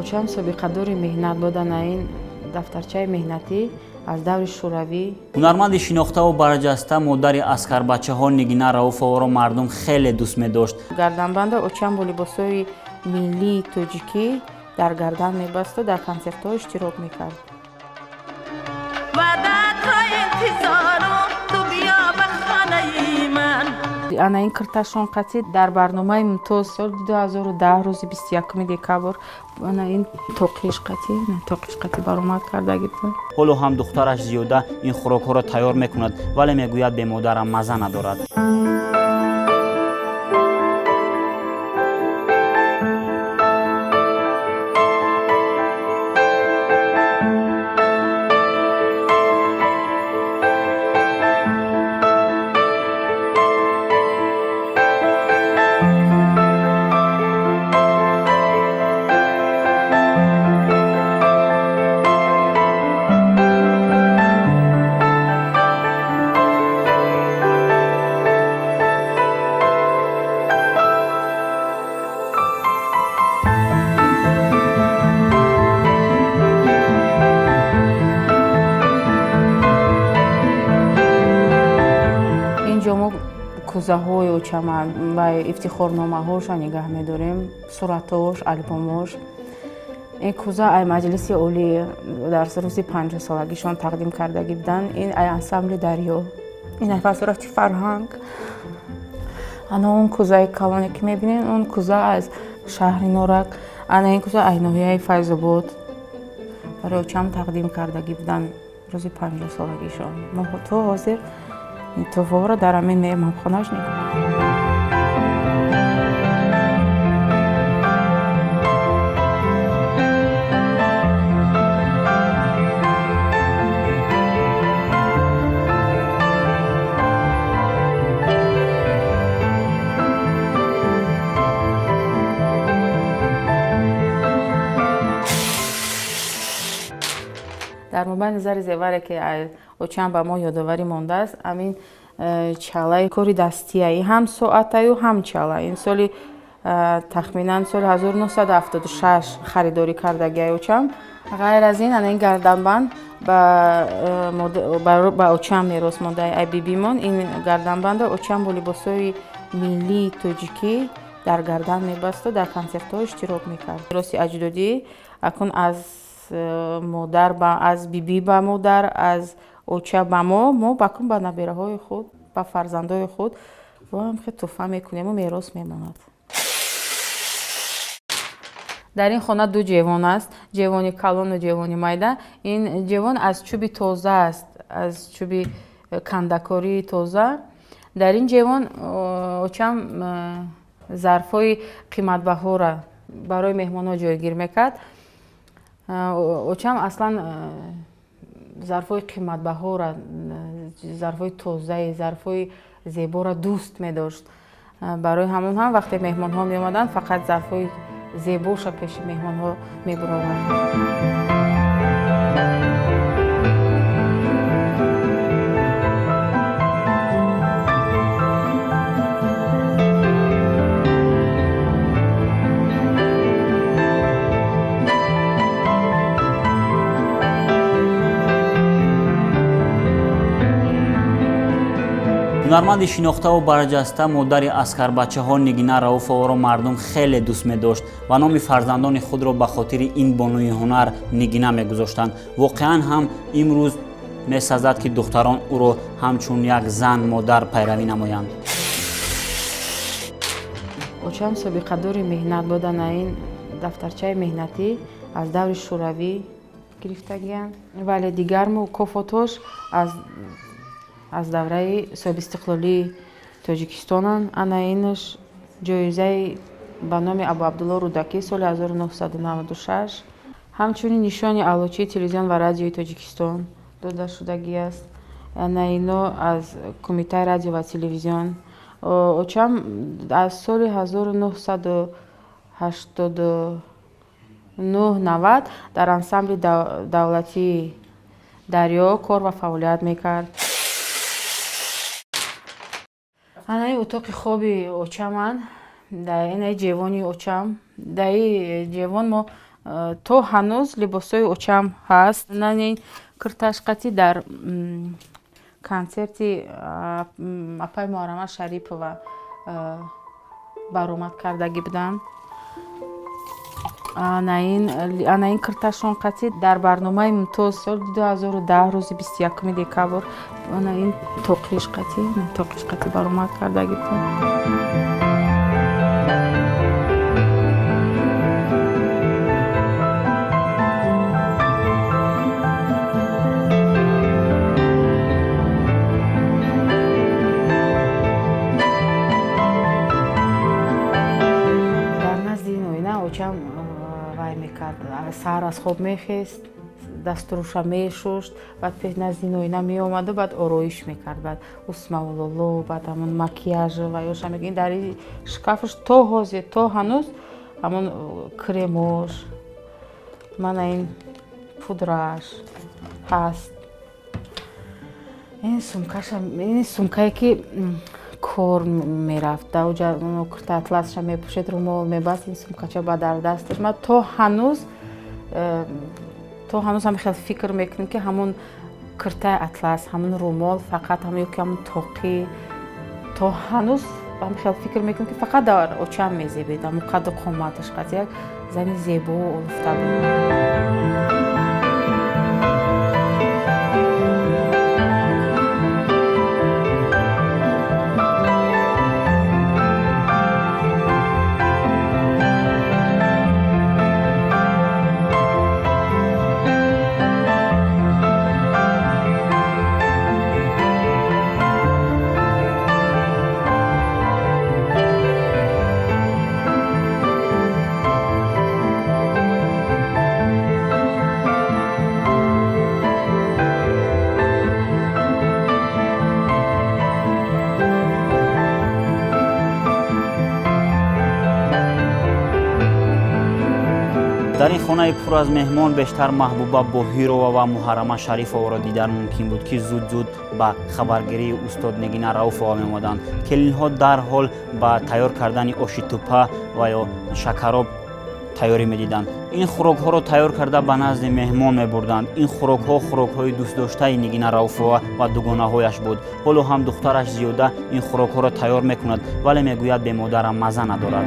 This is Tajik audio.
Очам собиқадори меҳнат будан. Ин дафтарчаи меҳнатӣ аз даври шӯравӣ. Ҳунарманди шинохтаву барҷаста, модари аскарбачаҳо Нигина Рауфоворо мардум хеле дӯст медошт. Гарданбанда очам бо либосҳои миллии тоҷикӣ дар гардан мебасту дар консертҳо иштирок мекард. Ана ин кирташон қатӣ дар барномаи Мумтоз соли 2010 рӯзи 21 декабр ана ин тоқиш қатӣ, тоқиш қатӣ баромад кардаги буд. Ҳоло ҳам духтараш Зиёда ин хӯрокҳоро тайёр мекунад, вале мегӯяд, бемодарам маза надорад. Инҷо мо кӯзаҳои очама ва ифтихорномаҳоша нигаҳ медорем, суратҳош, албомош. Ин кӯза ай Маҷлиси Олӣ дар рӯзи 50-солагишон тақдим кардагӣ буданд. Ин ай ансамбли Дарё, ин ай Вазорати фарҳанг. Ана он кӯзаи калоне ки мебинед, он кӯза аз шаҳри Норак. Ана ин кӯза ай ноҳияи Файзобод барои очам тақдим кардагӣ буданд рӯзи 50-солагишон. Мо то ҳозир ин туҳфаҳоро дар ҳамин меҳмонхонааш нигоҳ медорем. Дар мобайни зари зеваре ки очам ба мо ёдоварӣ мондааст, ҳамин чалаи кори дастияи, ҳам соатаю, ҳам чала. Ин соли тахминан соли 1976 харидорӣ кардагиай очам. Ғайр аз ин, ана ин гарданбанд ба очам мерос мондаи ай бибимон. Ин гарданбанда очам бо либосҳои миллии тоҷикӣ дар гардан мебасту дар консертҳо иштирок мекард. Мероси аҷдодӣ акун аз модар ба, аз бибӣ ба модар, аз оча ба мо, мо бакун ба набираҳои худ, ба фарзандои худ боам хел туҳфа мекунему мерос мемонад. Дар ин хона ду ҷевон аст, ҷевони калону ҷевони майда. Ин ҷевон аз чӯби тоза аст, аз чӯби кандакории тоза. Дар ин ҷевон очам зарфҳои қиматбаҳоро барои меҳмонҳо ҷойгир мекард. Очам аслан зарфҳои қиматбаҳоро, зарфҳои тозаи, зарфҳои зеборо дӯст медошт. Барои ҳамон ҳам вақте меҳмонҳо меомаданд, фақат зарфҳои зебоша пеши меҳмонҳо мебуровард. Ҳунарманди шинохтаву барҷаста, модари аскарбачаҳо Нигина Рауфоворо мардум хеле дӯст медошт ва номи фарзандони худро ба хотири ин бонуи ҳунар Нигина мегузоштанд. Воқеан ҳам имрӯз месазад, ки духтарон ӯро ҳамчун як зан модар пайравӣ намоянд. Очам собиқадори меҳнат будан. Ин дафтарчаи меҳнатӣ аз даври шӯравӣ гирифтагиянд, вале дигар мукофотҳош аз давраи соҳибистиқлолии Тоҷикистонанд. Ана инаш ҷоизаи ба номи Абу Абдулло Рӯдакӣ соли 1996, ҳамчунин нишони аълочии телевизион ва радиои Тоҷикистон дода шудагӣ аст. Ана ино аз Кумитаи радио ва телевизион. Очам аз соли 1989 90 дар ансамбли давлатии Дарё кор ва фаъолият мекард. Анаи утоқи хоби очаман, инаи ҷевони очам. Даи ҷевон мо То ҳанӯз либосҳои очам ҳаст. Нани кирташқати дар консерти апаи Муҳаррама Шарипова баромад кардагӣ буданд. Ана ин кирташон қатӣ дар барномаи Мумтоз соли 2010 рӯзи 21 декабр ана ин тоқиш қатӣ баромад кардагӣ буданд. Саҳар аз хоб мехест, дастуруша мешушт, баъд пеш назди ноина меомаду баъд ороиш мекард, баъд усмавлоло, баъд ҳамон макияж ва ёша мекард. Дар шкафаш то ҳозир, то ҳанӯз ҳамон кремош, мана ин пудраш ҳаст. Ин сумкаша, ин сумкае ки кор мерафт, даоҷа курта атласша мепӯшед, румол мебаст, ин сумкача ба дар дасташ. Ман то ҳанӯз ҳам хел фикр мекунем, ки ҳамон киртаи атлас, ҳамон румол фақат ҳам ёки ҳамон тоқӣ, то ҳанӯз ҳам хел фикр мекунем, ки фақат дар очам мезебед, ҳамон қадду қоматаш қад як зани зебо олуфта буд. Дар ин хонаи пур аз меҳмон бештар Маҳбуба Боҳирова ва Муҳаррама Шарифоваро дидан мумкин буд, ки зуд-зуд ба хабаргирии устод Нигина Рауфова меомаданд. Келинҳо дарҳол ба тайёр кардани оши тупа ва ё шакароб тайёрӣ медиданд. Ин хӯрокҳоро тайёр карда ба назди меҳмон мебурданд. Ин хӯрокҳо хӯрокҳои дӯстдоштаи Нигина Рауфова ва дугонаҳояш буд. Ҳоло ҳам духтараш Зиёда ин хӯрокҳоро тайёр мекунад, вале мегӯяд бемодарам маза надорад.